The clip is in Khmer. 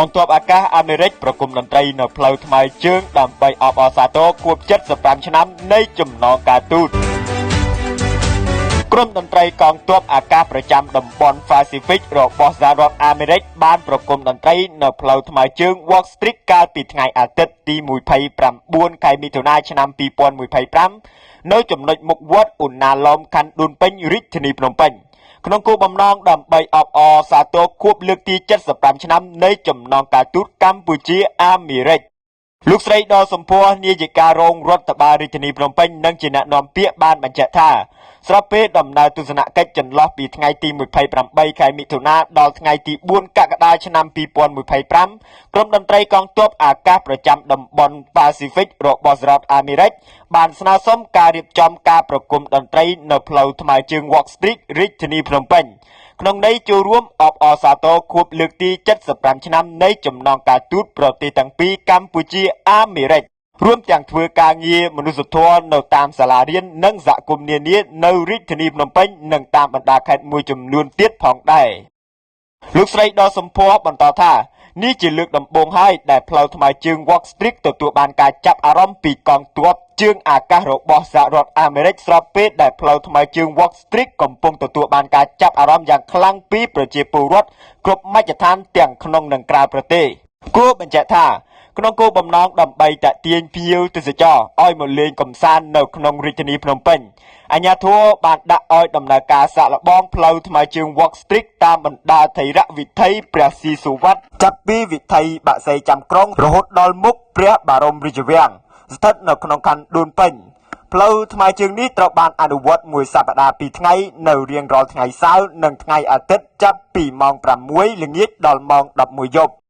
ងទ័ពអាកាសអាមេរិកប្រគំតន្ត្រីនៅផ្លូវថ្មើរជើងដើម្បីអបអរសាទរខួប75ឆ្នាំនៃចំណងការទូតក្រុមតន្ត្រីកងទ័ពអាកាសប្រចាំតំបន់ Pacific របស់សហរដ្ឋអាមេរិកបានប្រគំតន្ត្រីនៅផ្លូវថ្មើរជើង Walk Street កាលពីថ្ងៃអាទិត្យទី29ខែមិថុនាឆ្នាំ2025នៅចំណុចមុខវត្តឧណ្ណាលោមខណ្ឌដូនពេញរាជធានីភ្នំពេញក្នុងគោលបំណងដើម្បីអបអរសាទរខួបលើកទី75ឆ្នាំនៃចំណងការទូតកម្ពុជាអាមេរិកលោកស្រីដសម្ពោះនាយិការងរដ្ឋបាលរាជធានីភ្នំពេញនិងជាអ្នកនាំពាក្យបានបញ្ជាក់ថាស្របពេលដំណើរទស្សនកិច្ចចន្លោះពីថ្ងៃទី28ខែមិថុនាដល់ថ្ងៃទី4កក្កដាឆ្នាំ2025ក្រុមតន្ត្រីកងទ័ពអាកាសប្រចាំតំបន់ប៉ាស៊ីហ្វិករបស់សហរដ្ឋអាមេរិកបានស្នើសុំការរៀបចំការប្រគំតន្ត្រីនៅផ្លូវថ្មើរជើង Walk Street រាជធានីភ្នំពេញក្នុងន័យចូលរួមអបអរសាទរខួបលើកទី75ឆ្នាំនៃចំណងការទូតប្រទេសទាំងពីរកម្ពុជាអាមេរិករួមទាំងធ្វើការងារមនុស្សធម៌នៅតាមសាលារៀននិងសហគមន៍នានានៅរាជធានីភ្នំពេញនិងតាមបណ្ដាខេត្តមួយចំនួនទៀតផងដែរលោកស្រីដសម្ភ័របន្តថានេះជាលើកដំបូងហើយដែលផ្លូវថ្មើរជើង Walk Street ទទួលបានការចាប់អារម្មណ៍ពីកងទ័ពជើងអាកាសរបស់សហរដ្ឋអាមេរិកស្របពេលដែលផ្លូវថ្មើរជើង Walk Street កំពុងទទួលបានការចាប់អារម្មណ៍យ៉ាងខ្លាំងពីប្រជាពលរដ្ឋគ្រប់មជ្ឈដ្ឋានទាំងក្នុងនិងក្រៅប្រទេសគួរបញ្ជាក់ថាក្នុងគោលបំណងដើម្បីតាក់ទាញភ្ញៀវទេសចរឲ្យមកលេងកម្សាន្តនៅក្នុងរាជធានីភ្នំពេញអាជ្ញាធរបានដាក់ឲ្យដំណើរការសាកល្បងផ្លូវថ្មើរជើង Walk Street តាមបណ្ដាថេរវិថីព្រះស៊ីសុវត្ថិចាប់ពីវិថីបាក់សីចាំក្រុងរហូតដល់មុខព្រះបរមរាជវាំងស្ថិតនៅក្នុងខណ្ឌដូនពេញផ្លូវថ្មើរជើងនេះត្រូវបានអនុវត្តមួយសប្តាហ៍ពីរថ្ងៃនៅរៀងរាល់ថ្ងៃសៅរ៍និងថ្ងៃអាទិត្យចាប់ពីម៉ោង6ល្ងាចដល់ម៉ោង11យប់។